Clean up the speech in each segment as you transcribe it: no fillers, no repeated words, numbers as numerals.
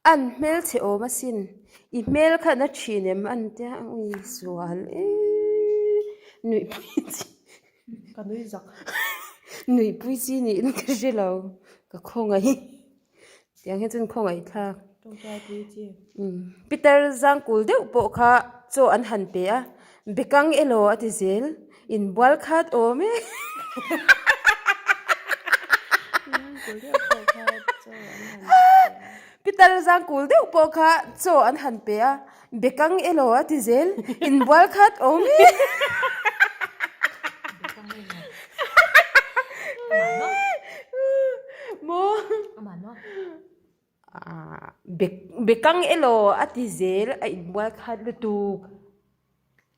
An hmel chhe awm asin, i hmel kha na thin em an tia ui sual e nuihpui chi ka nui zak nuihpui chi niin ka hre lo ka khawngaih tiang hi chuan khawngaih thlak tawngtaipui chi Peter zangkul deuh pawh kha chaw an han pe a bekang elaw a ti zel inbual khat awm e. Pitar zangkul deuh pawh kha chaw an han pe a, bekang elaw a ti zel, inbual khat awm e. Maw? Bekang elaw a ti zel, a inbual khat lutuk.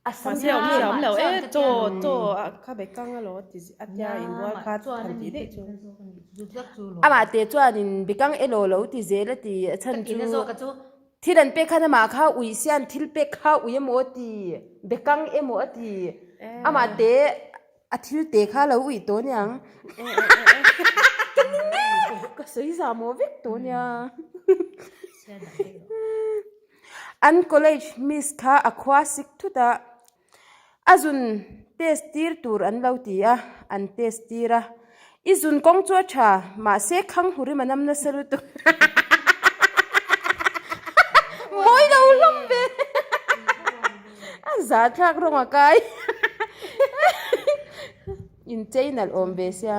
A sam Mahse awm zia awm lo e, chaw chaw a kha be kang a lo ti a tia inbual kha han tih daih chu. Amah te chuanin be kang elaw lo ti zel a ti a chhan chu thil an pek khan amah kha ui sian thil pek kha ui emaw a ti be kang emaw a ti amah te A thil te kha lo uih tawh aniang. Ka ni nge! Ka sawi zah maw vek tawh ania. An college miss kha a khua sik thut a, a zun test tir tur an lo ti a, an test tir a. I zun kawng chu a tha, mahse khang hurim a nam nasa lutuk. Mawi lo hlawm ve. A zahthlak rawng a kai. Inchei nalh awm ve sia.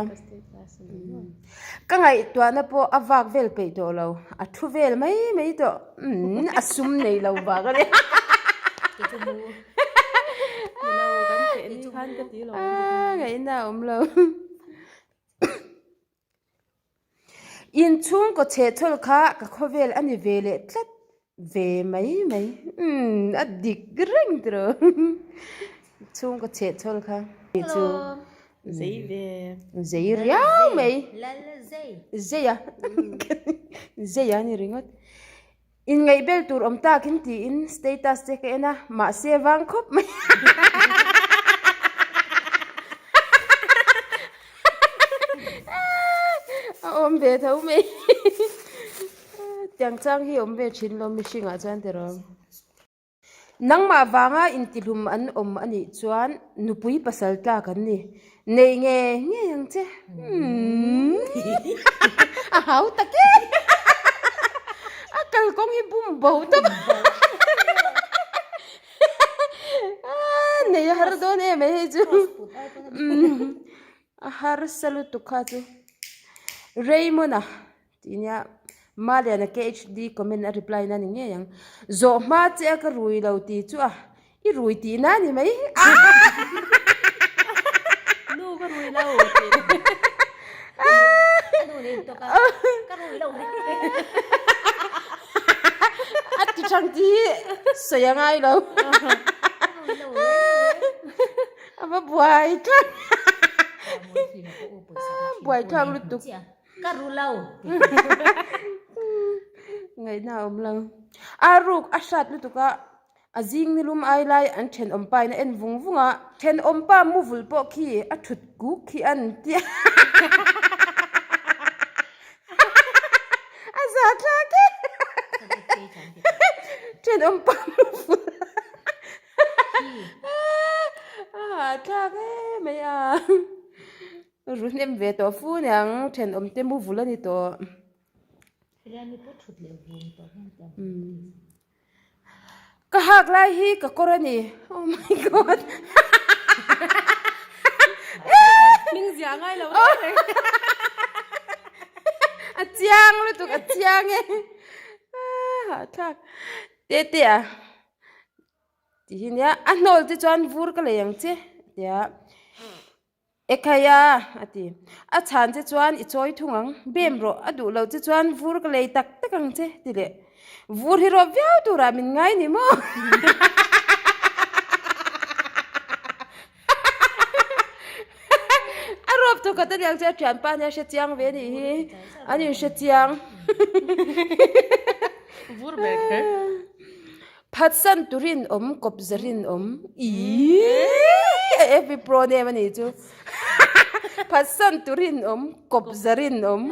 Ka ngaihtuahna pawh a vak vel peih tawh lo. A thu vel mai mai tawh. Umm a sum nei lo vak a nia. Ngaihna a awm lo. Inchhungkaw chhehchhawl kha ka khawvel a ni ve leh tlat ve mai mai. Umm a dik reng tiraw. Chhungkaw chhehchhawl kha chu zei ve. Zei riau mai. Zei a. Zei a ni ringawt. Inngaihbel tur awm takin tiin status te ka en a, mahse vang khawp mai. A awm ve tho mai. Tiang chang hi awm ve thin lo mihringah chuan tiraw. Nangmah vanga intihlum an awm a nih chuan nupui pasal tlak an ni. Nei nge ngei ang che. Umm. A hau tak e. A kalkawng hi bum bo tawp. Nei a har dawn em e hei chu. A harsa lutuk kha chu. Raymond-a. Tih nia Maliana KHD comment a reply na ni ngei ang. Zawh hma che a ka rui lo ti chu a, i rui tih na ni mai. Nu ka rui lo tih na. A nu nen tawk a, ka rui lo mai. A ti thang tih hi sawi a ngai lo. Ka rui lo reng reng. A va buai thlak. Buai thlak lutuk. Ka ru lo. Ngaihna a awm lo. A ruk a hrat lutuk a, a zing nilum ai lai an thenawm pa in a en vung vung a, thenawm pa muvul pawh khi a thut kuk khi an ti a. A za thlak e. Thenawm pa muvul. A hahthlak e mai a. Ru hnem ve tawh fu niang thenawm te mu vul a ni tawh. Ka hak lai hi ka kawr a ni oh my god Hming ziah ngai lo reng reng. A chiang lutuk a chiang e hahthlak tete a tih hi nia a hnawl te chuan vur ka lei ang che a ti a. Ekhaia, a ti. A chhan che chuan i chawi thung ang, bem rawh, a duh lo che chuan vur ka lei tak tak ang che, ti leh. Vur hi rawp viau turah min ngai ni maw? A rawp tur khat aniang che a thianpa nia hre chiang ve anih hi, an inhre chiang. Vur ber kher. Phatsan tu rinawm kawp za rinawm iiii every pro name a nih chu Phatsan tu rinawm kawp za rinawm.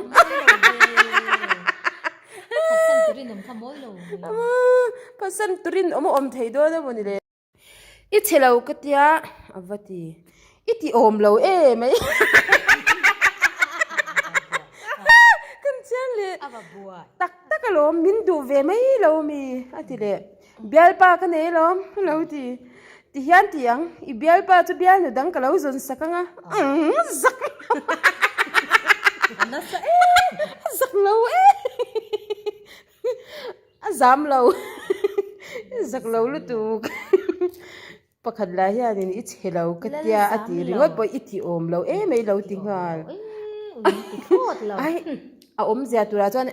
Turin awm kha mawi lo. Phatsan turin awm a awm thei dawn a mawni le. I chhe lo ka tia a va ti. I ti awm lo em mai. Kan chiang leh tak tak alawm min duh ve mai lo mi a ti leh. Bialpa ka nei alawm a lo ti. Ti hian ti ang i bialpa chu bialnu dang ka lo zawn sak ang a. Zak lo. Zak lo e. A zam lo zak lo lutuk pakhat lah hianin i chhe lo ka tia a ti ringawt pawh i ti awm lo em mai lo ti nghal ai a awmzia turah chuan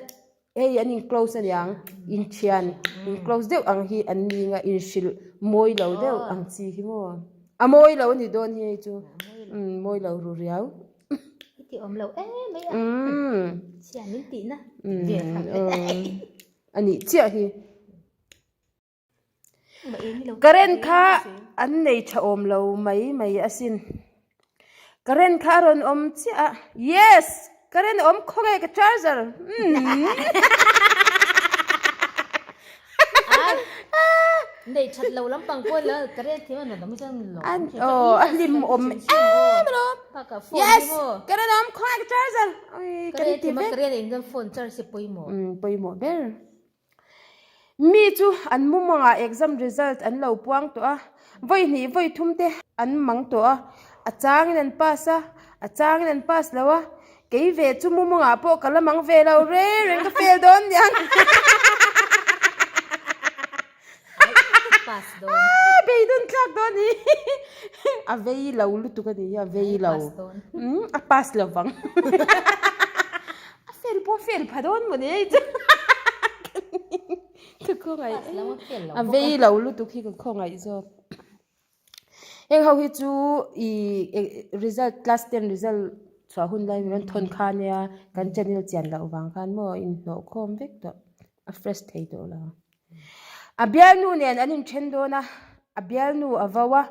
hei an in close aniang inthian in close deuh ang hi an ni anga inhrilh mawi lo deuh ang chi hi maw a mawi lo a ni dawn hi hei chu mawi lo ru riau. I ti awm lo em mai a. Chhia min tih na ve kha. A nih chiah hi. Current kha an nei tha awm lo mai mai asin. Current kha a rawn awm chiah a. Yes! Current a awm khawnge ka charger. Nei that lo lampang pawh la current hi a rawn awm chuan lo. An aw a hlim awm em alawm. Yes! Current a awm khawnge ka charger. Ui kan ti vek. Current in chuan phone charge hi pawimawh. Umm pawimawh ber. Mi chu an mumangah exam result an lo puang tawh a, vawi hnih vawi thum te an mang tawh a, a changin an pass a, a changin an pass lo a, Kei ve chu mumangah pawh ka la mang ve lo reng reng ka fail dawn niang. Pass dawn. Ah, beidawn tlak dawn hi. A vei lo lutuk a ni hi, a vei lo. Pass dawn. Um, a pass lo vang. A fail pawh a fail pha dawn mawni hei chu. Ka khawngaih. Pass lo a fail lo A vei lo lutuk hi ka khawngaih zawk. Heng ho hi chu ih result class ten result chhuah hun lai min rawn thawn kha ania kan channel chian loh vang khan maw inhnawh khawm vek tawh a fresh thei tawh lo. A bialnu nen an inthen dawn a, a bialnu a vo a,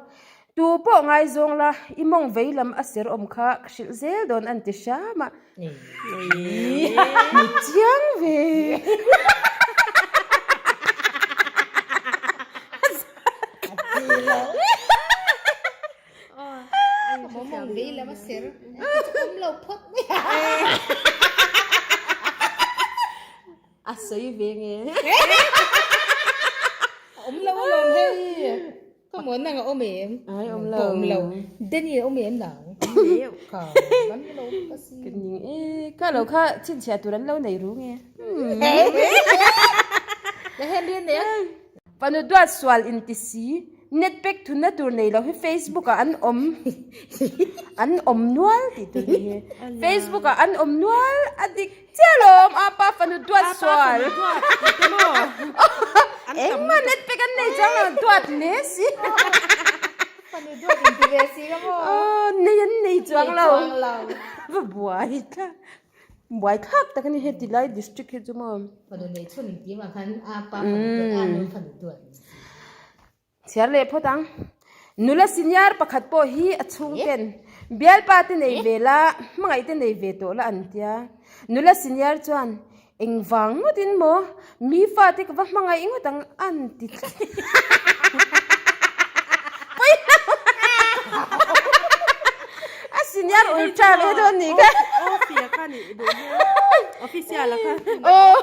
tu pawh ngaizawng la i mawng vei lam a ser awm kha ka hrilh zel dawn a ni ti hram a. Ni chiang ve. A sawi ve nge. Awm lo alawm hei. Ka muan nang a awm em? Ai awm lo. Awm lo. Danny a awm em nang? Ka kan lo ka si. Ka ning e. Ka lo kha chhinchhiah tur an lo nei ru nge. La Henry an nei a. Fanu duat sual in ti si. Net pack thunna tur nei lo hi Facebook ah an awm an awm nual tih tur ni hi. Facebook ah an awm nual a dik chiah alawm apa fanu duat sual. Engmah net pack an nei chuang lo duat hle si. Fanu duat in ti ve si ka maw. Aw nei an nei chuang lo. Va buai thlak buai thlak tak a ni heti lai district hi chu maw. Fanu nei chhun in ti vang khan apa fanu duat a nu fanu duat. Chhiar leh phawt ang. Nula senior pakhat pawh hi a chhungten bialpa te nei ve la, hmangaih te nei ve tawh la an tia. Nula senior chuan, Engvang ngawtin maw? Mi fate ka va hmangaih ngawt ang an ti tlat. A senior ultra ve dawn nih kha. Officer kha nih duh hmel. Official a kha. Aw.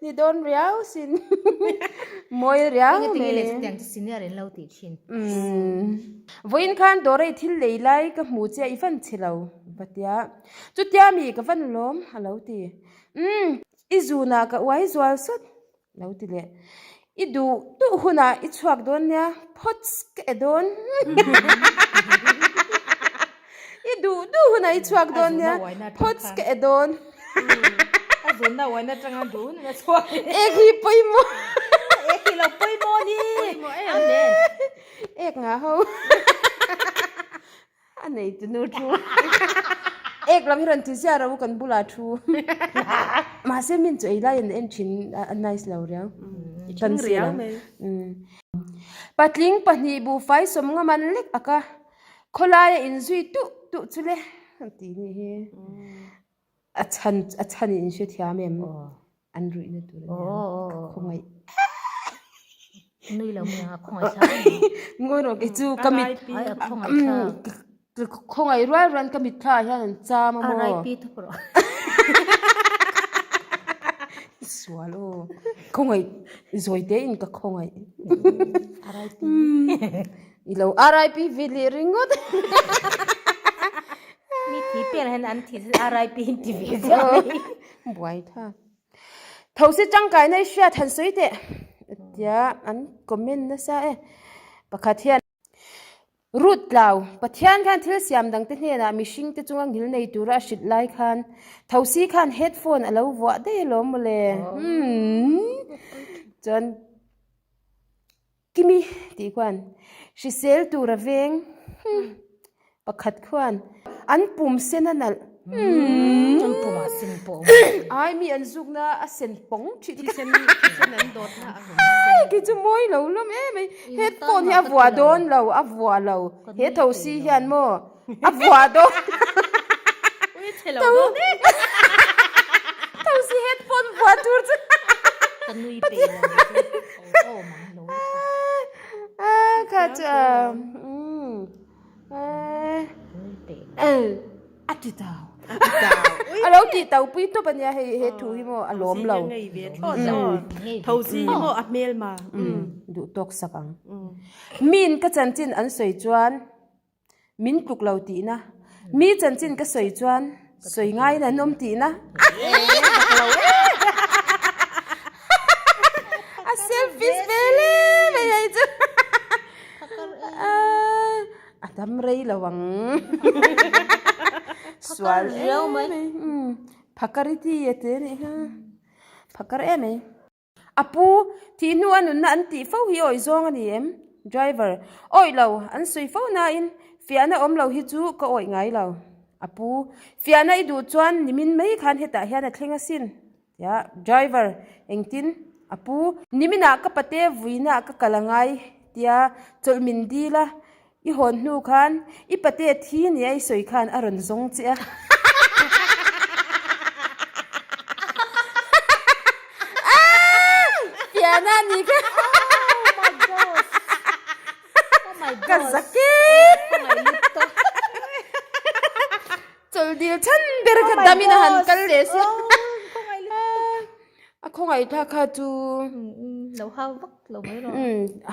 Ni dawn riau sin. Mawi riau Enge tinge mai. leh chutiang chu senior in lo tih thin. Vawiin khan Dorei thil lei lai ka hmu che i van chhe lo va tia. Chutia mi ka van lawm a lo ti. Umm i zunah ka uai zual sawt lo ti leh. I duh duh hunah i chhuak dawn nia phawts ka e dawn. I duh duh hunah i chhuak dawn nia phawts ka e dawn. A zunna uaina atanga duh hunah a chhuak. Ek hi pawimawh. Ek hi lo pawimawh ni. Pawimawh em. Amen. Ek ngah ho. A nei tu nu thu. Ek lam hi rawn ti ziah ro kan bulah thu. Mahse min chu ei lai an en thin a nice lo riau. Kan riau mai. Patling pahnih buhfai sawm nga man lek ak a, khawlaia inzui tuh tuh chu le an ti ni hi. A chhan a chhan in hrethiam em? An ruihna tur a nia. Khawngaih. Nui lo mai ang a khawngaih thlak a ni. Ngawi rawh kei chu ka mit Ai a khawngaih thlak. Khawngaih rual rual ka mit thla ah hian an cham a maw. RIP thawk rawh. Sual aw. Khawngaih zawi te in ka khawngaih. RIP. I lo RIP ve leh ringawt. Mi thi pian hian an thi RIP in ti ve ziah mai. Buai tha. Thosi tangkaina i hriat han sawi teh. Tia an comment nasa e. Pakhat hian Rut tlau, Pathian khan thil siam dangte hnenah mihringte chunga ngil nei tura a hrilh lai khan Thosi khan headphone a lo vuah daih alawm mawle. Umm. Chuan Kimi tih khuan hrisel tura veng pakhat khuan an pum sen a nalh An pum ah sen pawh a awm. Ai mi an zukna a sen pawng thin Thisen thisen an dawt na a rawn sen. Ai kei chu mawi lo hlawm em mai headphone hi a vuah dawn lo a vuah lo he thosi hian maw a vuah dawn Ui chhe lo dawn e. Thosi headphone vuah tur chu. Ka nui peih lo chu a awm ang lo. Kha chu a ti tau. A lo ti tau pui tawp a nia hei he thu hi maw a lawm lo. Ngei ve thlawt a. Thosi hi maw a hmel ma. Duh tawk sak ang. Min ka chanchin an sawi chuan Min tluk lo tihna. Mi chanchin ka sawi chuan sawi ngaiin an awm tihna. A selfish vel em mai hei chu. A dam rei lo ang. Sual em mai. Phakar i ti a ti a nih kha. Phakar em mai. A pu, thih hnu a nunna an tih fo hi awih zawng a ni em? Driver, Awih lo, an sawi fo nain fiahna awm lo hi chu ka awih ngai lo. A pu, Fiahna i duh chuan nimin mai khan hetah hian a thleng asin. Tia, Driver, Engtin? A pu, Niminah ka pate vuinaah ka kal a ngai tia chawlh min dil a, I hawn hnu khan i pate thi nia i sawi khan a rawn zawng che a. Piana ni kha. Ka zak e. Chawlh dil chhan ber kha damin a han kal leh sia. A khawngaih thlak kha chu. Lo hau vak lo mai rawh.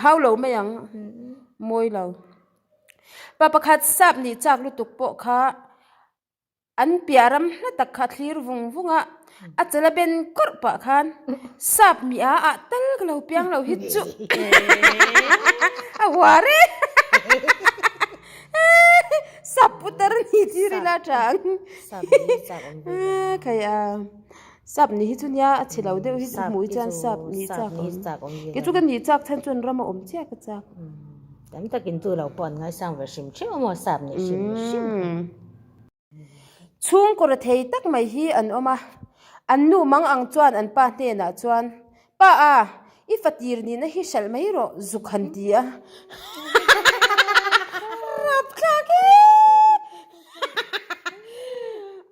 Hau lo mai ang. Mawi lo. Pa pakhat sap nih chak lutuk pawh kha an piah ram hla tak kha a thlir vung vung a, a chala ben kawrh pah khan sap mi a ah tal ka lo piang lo hi chu a uar e. Sap putar a ni tir ila tha ang. Khai a. Sap nih hi chu nia a chhe lo deuh hi chu hmuh hi chuan sap nih chak awm. Kei chu ka nih chak chhan chuan ram a awm chiah ka chak. Tam takin chu lo pawh an ngaisang ve hrim hrim a maw sap nih hrim hrim. Chhungkaw rethei tak mai hi an awm a, an nu mang ang chuan an pa hnenah chuan, Pa a, i fatir nihna hi hralh mai rawh, zuk han ti a. Rapthlak e!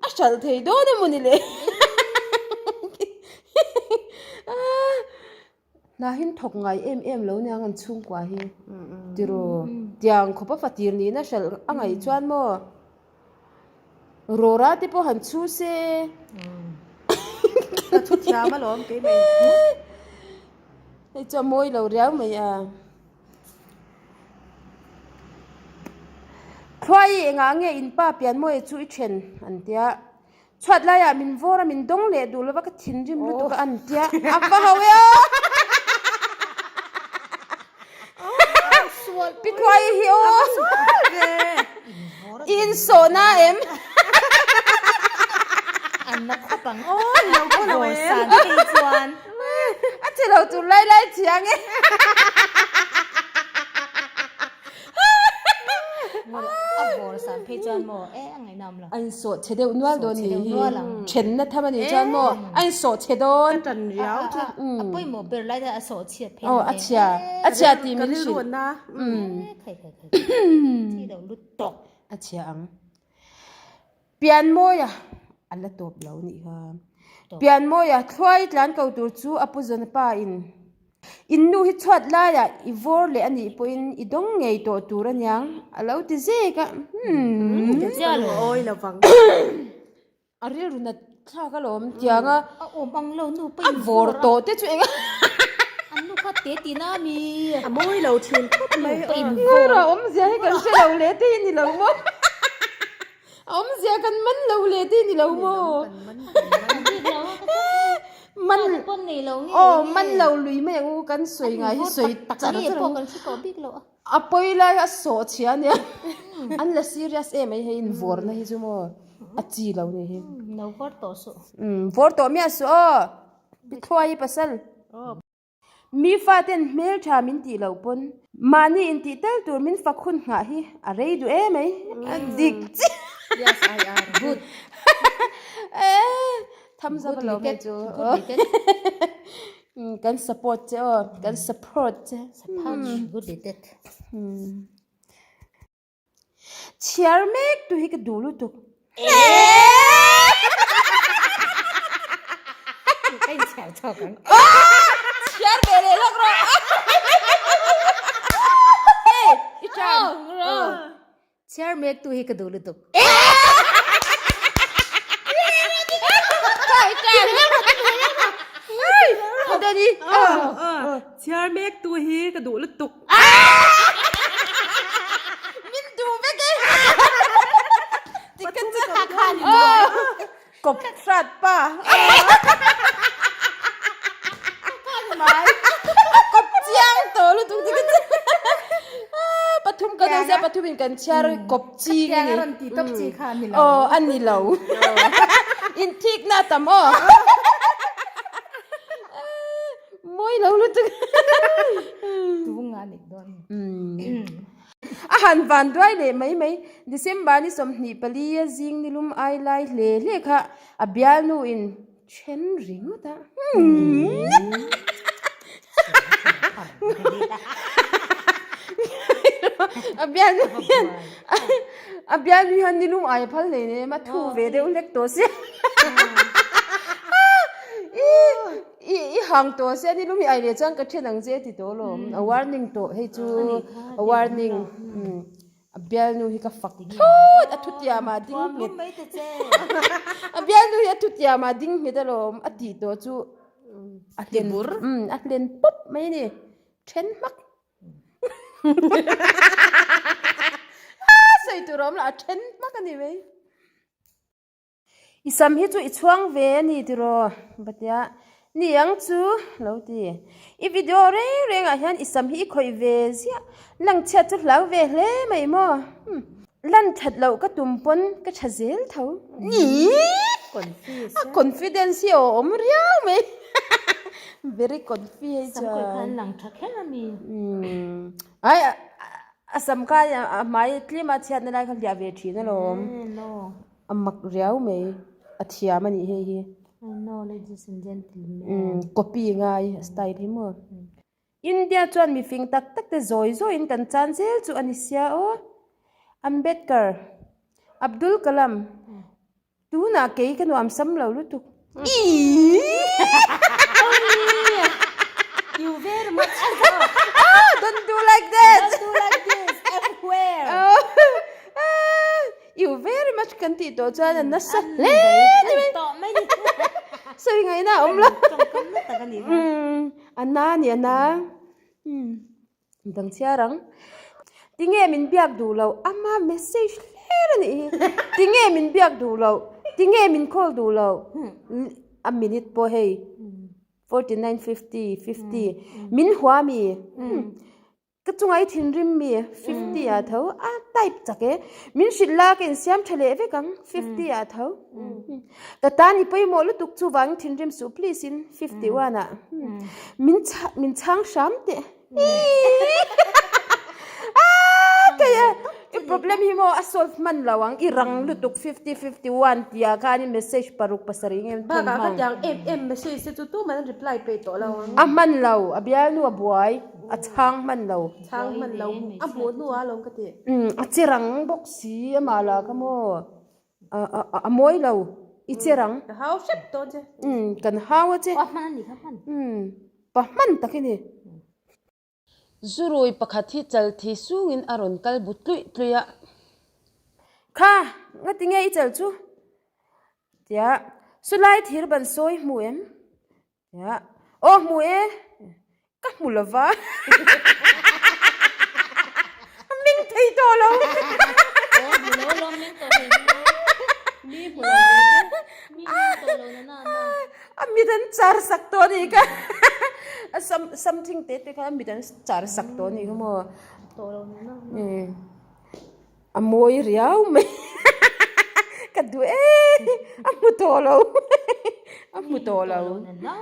A hralh thei dawn emaw ni le? Hnahin thawk ngai em em lo nia an chhungkua hi tiraw tiang khawpa fatir nihna hralh a ngaih chuan maw Rawra te pawh han chhu se. Ka thu thiam alawm kei mai. Hei chu a mawi lo riau mai a. Thluai engah nge in pa pianmawia chu i then an tia. Chhuat laiah min vawr a min dawng leh duh lova ka thinrim lutuk a an tia. A va ho e aw. Pi Thluai hi aw. I insawhna em? An na khawp ang aw. Vawr san phei chuan. A che lo tur lai lai chiang e. A vawr san phei chuan maw e a ngaihnawm lo. A insawh chhe deuh nual dawn ni hi. Thenna tham a nih chuan maw a insawh chhe dawn. Ka tan riau chu. A pawimawh ber lai a sawh chhiat phei. Aw a chhia. A chhia tih min hrilh. Khai khai khai. Thi lo lut tawk. A chhia ang. Pianmawia. A la tawp lo nih kha. Pianmawia thluai tlan ko tur chu a pu zawn pa in In nu hi chhuat laiah i vawr leh a nih pawhin i dawng ngei tawh tur a niang a lo ti zek a. Umm. A rilru nat thlak alawm tiang a. A awm ang lo nu pawh in vawr tawh te chu eng a. An nu kha te tih na mi. A mawi lo thin khawp mai. Nu pawh in vawr. A awmzia hi kan hre lo le te hi ni lo maw. A awmzia kan man lo le te hi ni lo maw. Man aw man lo lui mai ang u kan sawi ngai hi sawi char char ang u. A pawi lai a sawh chhia ania an la serious em mai hei invawrna hi chu maw a chi lo ni hi. No vawr tawh suh. Umm vawr tawh miah suh aw pi thluai hi pasal. Mi faten hmeltha min tih loh pawn mahni intih tel tur min fak hun nghah hi a rei duh em mai a dik chiah. Yes I are good. Thumbs up alawm hei chu. Kan support che aw, kan support che. Chhiar mek tu hi ka duh lutuk. Ka inchhiar chhuak ang. Chhiar ve leh lawk rawh. Hey, i chan. Chhiar mek tu hi ka duh lutuk. Chhiar mek tu hi ka duh lutuk. Min duh vek e. Tikhan chu kawp hrat pa. Kawp chiang tawh lutuk tikhan chu. Pathum kan awm sia pathum in kan chhiar kawp ching a ni. Rawn ti tawp chi kha a ni lo. Aw a ni lo. Inthikna a tam aw. Mawi lo lutuk. Tunga nih dawn. A han van duai leh mai mai. December ni 24 a zing nilum ai lai hle hle kha a bialnu in then ringawt a. A bialnu hian a bialnu hian nilum ai a phal hlei nem a thu ve deuh hlek tawh sia. I i hang tawh sia nilum hi ai leh chuan ka then ang che ti tawh alawm a warning tawh hei chu a warning a bialnu hi ka fak thut a thutiam ah ding nghet a bialnu hi a thutiam ah ding nghet alawm a tih tawh chu a hlen a hlen pawp mai a ni then hmak sawi tur a awm lo a then hmak a ni mai. I sam hi chu i chhuang ve a ni tiraw? Batia, Ni ang chu lo ti. I video reng rengah hian i sam hi i khawih ve ziah. Lang chhiat chu hlau ve hle mai maw? Umm. Lan that loh ka tum pawn ka tha zel tho. A confidence hi a awm riau mai. Very confi hei chuan. Sam khawih khan lang tha kher a mi. Umm. Ai a sam kha a hmai tlem a chhiatna lai kha hliah ve thin alawm. A mak riau mai a thiam a nih hei hi. I know ladies and gentlemen. Umm copy ngai a style hi maw. India chuan mifing tak tak te zawi zawiin kan chan zel chu a ni sia aw. Ambedkar, Abdul Kalam. Tunah kei ka nuam sam lo lutuk. You very much. Ah, don't do like that. Don't do like this everywhere. Oh, ah, you very much kan tih tawh chuan an nasa hle ni mai. Tawh mai ni. Sawi ngaihna a awm lo. Tawngkam na tak a ni. A na ni a na. Dang chhiar ang. Tinge min biak duh loh? Ama message hler a nih hi. Tinge min biak duh loh? Tinge min call duh loh? A minute pawh hei 49 50 50 min hua mi ka chunga i thinrim mi 50 ah tho a type chak e min hrilh la ka insiam tha leh vek ang 50 ah tho ka tan i pawimawh lutuk chuvangin thinrim suh please in 51 ah min min chhang hram teh. I problem hi maw a solve hman lo ang i rang lutuk 50 51 tia khan i message paruk pasarih nge thawm hman. Bakah khatiang em em message te chu tuman an reply peih tawh lo ang. A hman lo a bialnu a buai a chhang hman lo. Chhang hman lo a hmuh hnu ah alawm ka ti. A che rang bawk si amah lah kha maw a mawi lo. I cher ang. Ka hau hrep dawn che. Umm kan hau a che. Pa hman a nih kha hman. Umm pa hman tak i ni. Zurui pakhat hi chal thi sungin a rawn kal bu tluih tluih a. Kha, ngati nge i chal chu? Tia, Sulai thir ban sawi hmu em? Tia, Aw hmu e, ka hmu lo va. A meng thei tawh lo. Aw hmu lo lawm meng tawh thei lo. Mi hmu lo ve te. Mi meng tawh lo na na na. A mit an char sak tawh a nih kha. A sam something te te kha a mit an char sak tawh a nih kha maw. Tawh lo na na na. A mawi riau mai. Ka duh e a hmu tawh lo. A hmu tawh lo. Na na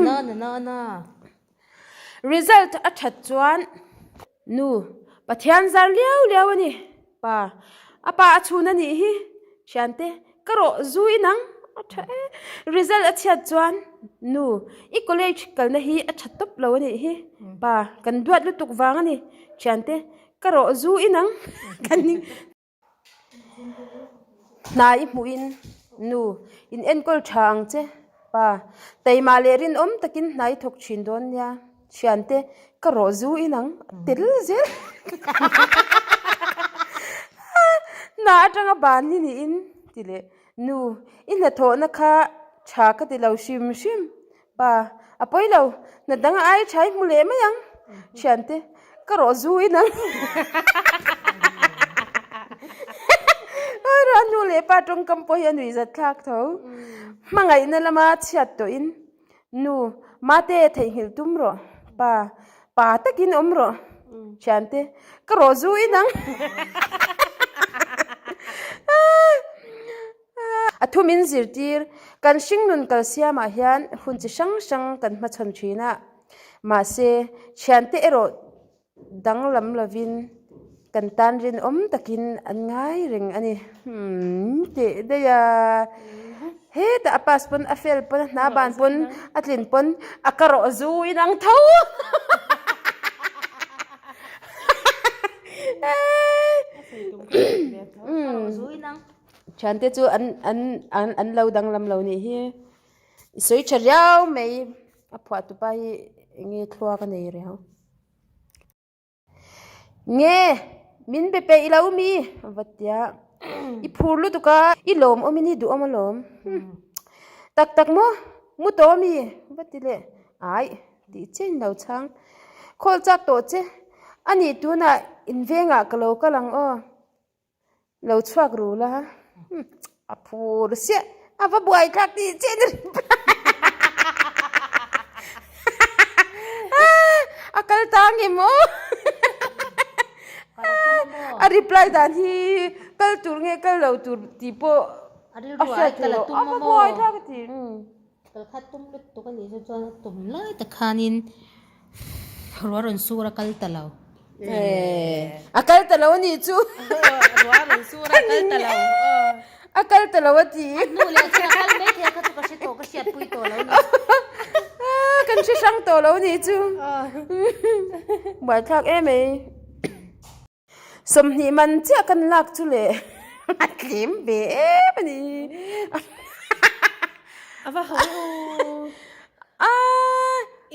na na na na. Result a that chuan nu Pathian zar liau liau a ni. Pa a pa a chhun a nih hi thiante ka rawh zu in ang a tha e. Result a chhiat chuan nu i college kalna hi a tha tawp lo a nih hi. Pa kan duat lutuk vang a ni thiante ka rawh zu in ang kan ning. Hna i hmuhin nu in enkawl tha ang che pa taima leh rinawm takin hna i thawk thin dawn nia thiante ka rawh zu in ang tel zel hna atanga ban hi niin ti leh nu i hnathawhna kha tha ka ti lo hrim hrim Pa, a pawi lo, hna dang a ai tha i hmu leh mai ang, thiante, ka rawh zu in ang. A nu leh pa tawngkam pawh hi a nuih zat thlak tho. Hmangaihna lama chhiat tawhin, Nu, mate theihnghilh tum rawh, pa, pa takin awm rawh, thiante, ka rawh zu in ang. A thu min zirtir, Kan hringnun kalsiamah hian hun chi hrang hrang kan hmachhawn thin a, mahse, thiante erawh danglam lovin kan tan rinawm takin an ngai reng a ni. Umm teh daih a, hetah a pass pawn a fail pawn a hna ban pawn a tlin pawn a ka rawh zu in ang tho. Thiante chu an an an an lo danglam lo nih hi i sawi tha riau mai a phuah tupa hi eng nge thluak a nei riau nge min be peih lo mi a va tia i phur lutuk a i lawm awm in i duh awm alawm tak tak maw mu tawh ami a va ti leh aih tih chiah in lo chhang khawl chak tawh che a nih tunah in vengah ka lo kal ang aw. Lo chhuak ru la a phur siah a va buai thlak tih chiah in a kal ta nge maw a reply dan hi kal tur nge kal lo tur tih pawh a hriat theih loh a va buai thlak a ti. Kal kha tum lutuk a nih chu chuan a tum lai tak khanin ruah rawn sur a kal ta lo. A kal ta lo a nih chu. Ruah rawn sur a kal ta lo. A kal ta lo a ti. A hnu leh chuan a kal mai thei a kha chu ka hre tawh ka hriatpui tawh lo a ni. Kan hre hrang tawh lo a nih chu. Buaithlak em mai. 20 man chiah kan lak chu le a tlem ve em a ni. A va ho a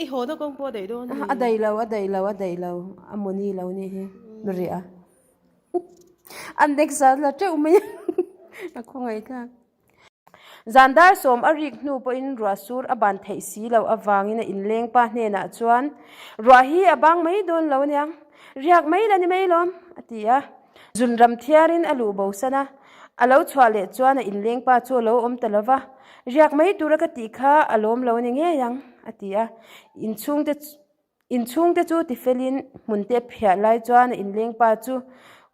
i haw na kawng pawh a daih dawn a daih lo a daih lo a daih lo a mawni lo nih hi riah a an next zan la teuh mai a khawngaih thlak. Zan dar sawm a rik hnu pawhin ruah sur a ban theih si loh avangin a inleng pa hnenah chuan, Ruah hi a bang mai dawn lo aniang, riak mai la ni mai lawm, a ti a. Zun ram thiarin a luh bosan a, a lo chhuah leh chuan a inleng pa chu a lo awm ta lo va, Riak mai tura ka tih kha a lawm lo a ni ngei ang, a ti a. Inchhungte Inchhungte chu tifelin hmunte a phiah lai chuan a inleng pa chu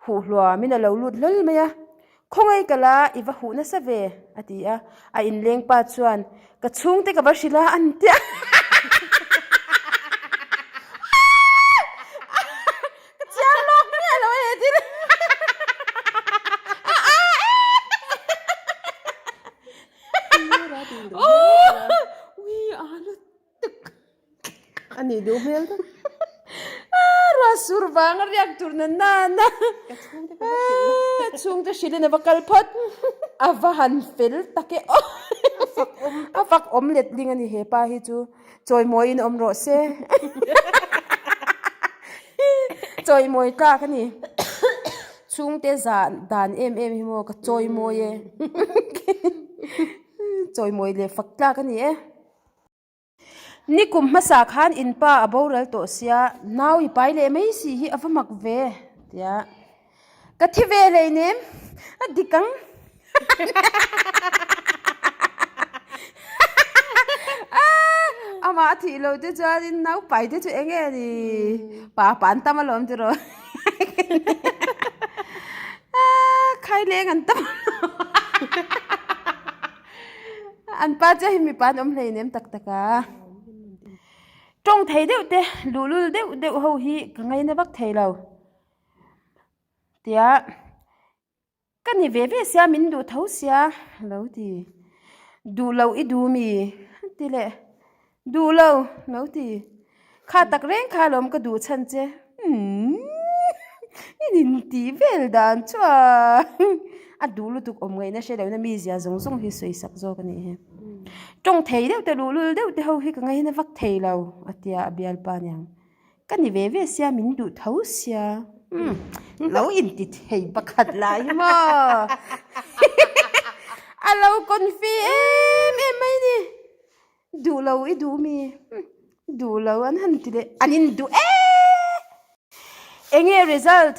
huh hluamin a lo lut hlawl mai a, Khawngaih ka la, i va huh nasa ve, a ti a. A inleng pa chuan, Ka chhungte ka va hrilh a, an ti a. Ka chiang lawk miah lo e he thil. Ui, a lutuk. A nih duh hmel tak. Ruah sur vang a riak tur na na na. Ka chhungte ka va hrilh. Chhungte hrilhin a va kal phawt. A va han fel tak e aw. A fak awm letling a ni he pa hi chu. Chawimawiin awm rawh se. Chawimawi tlak a ni. Chhungte zah dan em em hi maw ka chawimawi e. Chawimawi leh fak tlak a ni e. Nikum hmasa khan in pa a boral tawh sia, nau i pai leh mai si hi a va mak ve tia ka thi ve hleinem a dik ang. Amah a thih loh te chuanin nau pai te chu eng nge ni pa pa an tam alawm tiraw khaileng an tam alawm. An pa chiah hi mipa an awm hleinem tak tak a. Tawng thei deuh te, luhlul deuh deuh ho hi ka ngaina vak thei lo. Tia ka ni ve ve sia min duh tho sia lo ti. Duh loh i duh mi ti leh duh lo lo ti. Kha tak reng kha alawm ka duh chhan che umm in intih vel dan chuan a duh lutuk awm ngaihna hre lohna mi zia zawng zawng hi sawi sak zawk a nih hi. Tawng thei deuh te luhlul deuh te ho hi ka ngaina vak thei lo a tia a bialpa aniang ka ni ve ve sia min duh tho sia umm lo inti thei pakhat lah hi maw a lo confi em em mai ni. Duh lo i duh mi? Duh lo an han ti leh an in duh e! Enge result?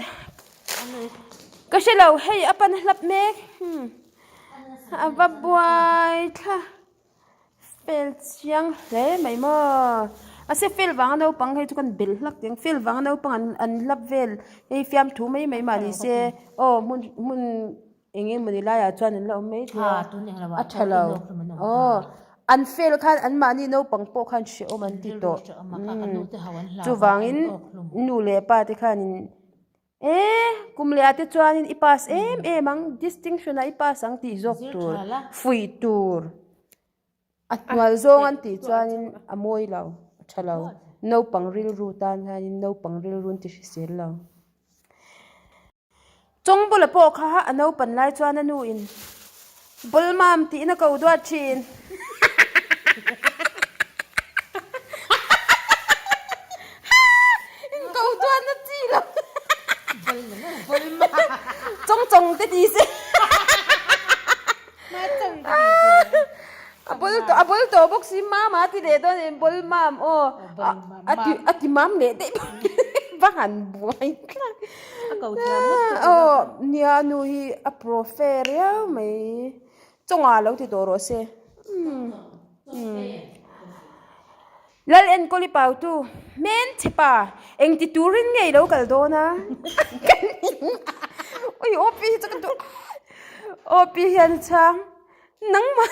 Ka hre lo hei a pan hlap mek a va buai thla fel chiang hle mai maw mahse fel vanga naupang hei chu kan bel hlak tih ang fel vanga naupang an an hlap vel hei fiamthu mai mai mah ni se aw hmun hmun. Eng emaw ni laiah chuan an la awm mai thei a, a tha lo. Aw, an fail khan anmahni naupang pawh khan hrehawm an ti tawh. Chuvangin nu leh pa te khanin e kum leh ah te chuanin i pass em em ang, distinction ah i pass ang tih zawk tur, fuih tur. A hnual zawng an tih chuanin a mawi lo, a tha lo. Naupang rilru tan hianin naupang rilru an ti hrisel lo. Chawngbula pawh kha a naupan lai chuan a nu in Bawlmam tiin a ko duat thin. In ko duat na chi lo. Chawng chawng te ti se. A bul tawh a bul tawh bawk si mama ti leh dawn in bawlmam aw a ti a ti mam leh daih bawk va han buai tlat A ko thiam ngawt tawh aw nia a nu hi a profe riau mai chawngah lo ti tawh rawh se umm Lal enkawl i pautu hmenchhe pa engti turin nge i lo kal dawn a ui OP hi chu ka duh OP hian a chhang nangmah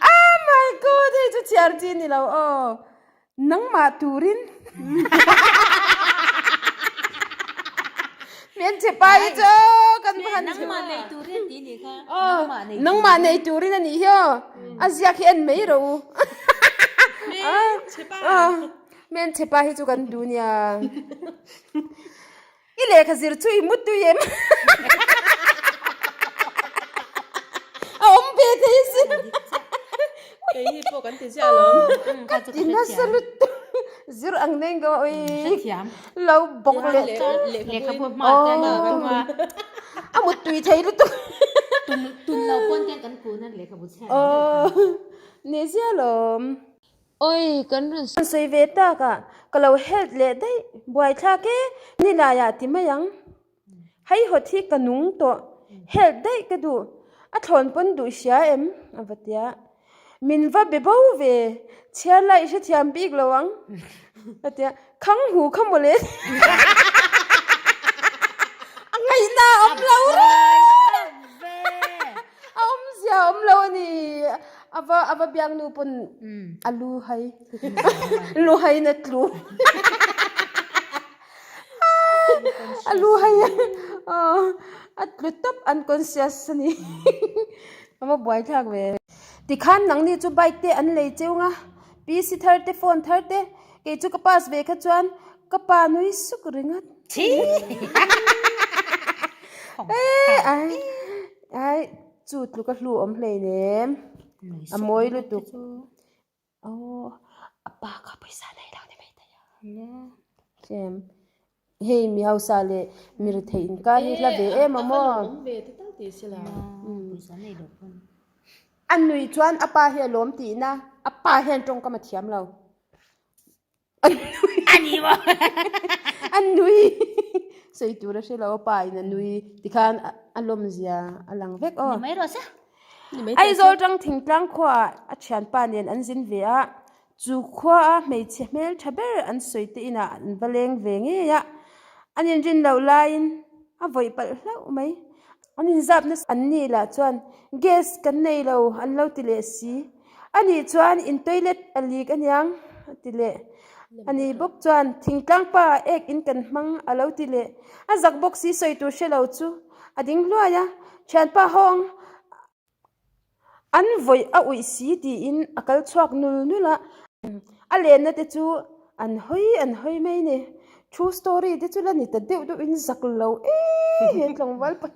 ah my god hei chu chhiar chi ni lo aw. Nangmah turin Hmenchhe pa hi chu kan va han Nangmah nei turin tih nih kha. Nangmah nei turin a nih hi aw. A ziak hi en mai rawh u. Hmenchhe pa. Hmenchhe pa hi chu kan duh nia. I lehkha zir chu i mutui em? A awm ve thei sin. Kei hi pawh kan ti ziah alawm. Ka ti nasa lutuk. Zir ang neng ka ui. Lo bawk leh. Lehkhabu hma te an tum a. A muttui thei lutuk. Tun lo pawn te kan kun a lehkhabu chhiat. Ni ziah alawm. Oi, kan rawn sawi ve tak a, ka lo help leh daih, buaithlak e, nilaiah ti mai ang. Haihawt hi ka nung tawh, help daih ka duh, a thlawn pawn duh hria em? a va ti a. Min va be bo ve, chhiar lai i hrethiam bik lo ang, a ti a. Khang hu kha mawle. A ngaihna a awm lo reng. A awmzia a awm lo a ni. A va a va biak nu pawn a lu hai lu haiin a tlu a lu hai a tlu tawp unconscious a ni a va buaithlak ve. Tikhan nangni chu bike te an lei cheu nga PC thar te phone thar te kei chu ka pass ve kha chuan ka pa nui suk ringawt. Chu tluk a hlu awm hleinem. A mawi lutuk. Aw a pa kha pawisa nei lo ni mai thei a. Tlem. Hei mi hausa leh mi rethei inkar hi hla ve em a maw. A nui chuan a pa hi a lawm tihna a pa hian tawngkam a thiam lo. A ni maw? A nui sawi tur a hre lo a pa in a nui tikhan a lawm zia a lang vek aw. Ni mai rawh se. Aizawl tang thingtlang khuaah a thianpa nen an zin ve a, chu khuaa hmeichhe hmeltha ber an sawi te inah an va leng ve ngei a, an inrin loh laiin a vawih palh hlauh mai. An inzap nasa an nih lah chuan gas kan nei lo an lo ti leh si. A nih chuan in toilet a lik aniang a ti leh. A ni bawk chuan thingtlang pa ek in kan hmang a lo ti leh. A zak bawk si sawi tur hre lo chu a ding hluai a, thianpa hawng an vawih a uih si tiin a kal chhuak nul nul a. A lenna te chu an hawi an hawi mai ni. True story te chu la ni ta deuh deuh in zak lo ee he tlangval pa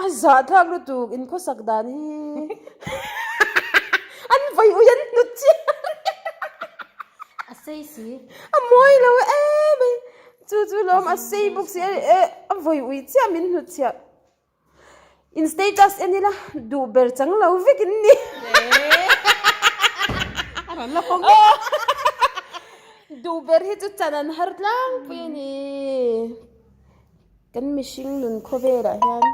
A zahthlak lutuk in khawsak dan hi an vawi ui an hnut chiah A sei si. A mawi lo em mai. Chu chu lawm a sei bawk si e a vawi ui chiah min hnut chhiah. In status en ila duh ber chang lo vek in ni. A rawn la pawng. Duh ber hi chu chan an har tlangpui a ni. Kan mihring nun khawvelah hian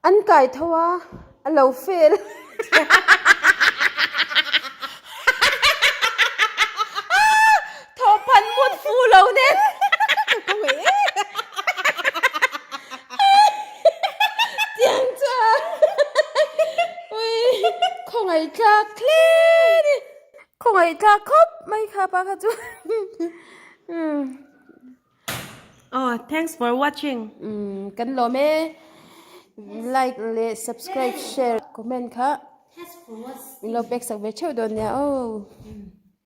an kai tho a, a lo fail. Thawhphan mut fu lo nen. Tiang chu a ui khawngaihthlak hle a ni. Khawngaihthlak khawp mai kha pa kha chu. Oh, thanks for watching. Um, kan lawm e. Like leh subscribe, share, comment kha. Min lo pek sak ve theuh dawn nia. Oh.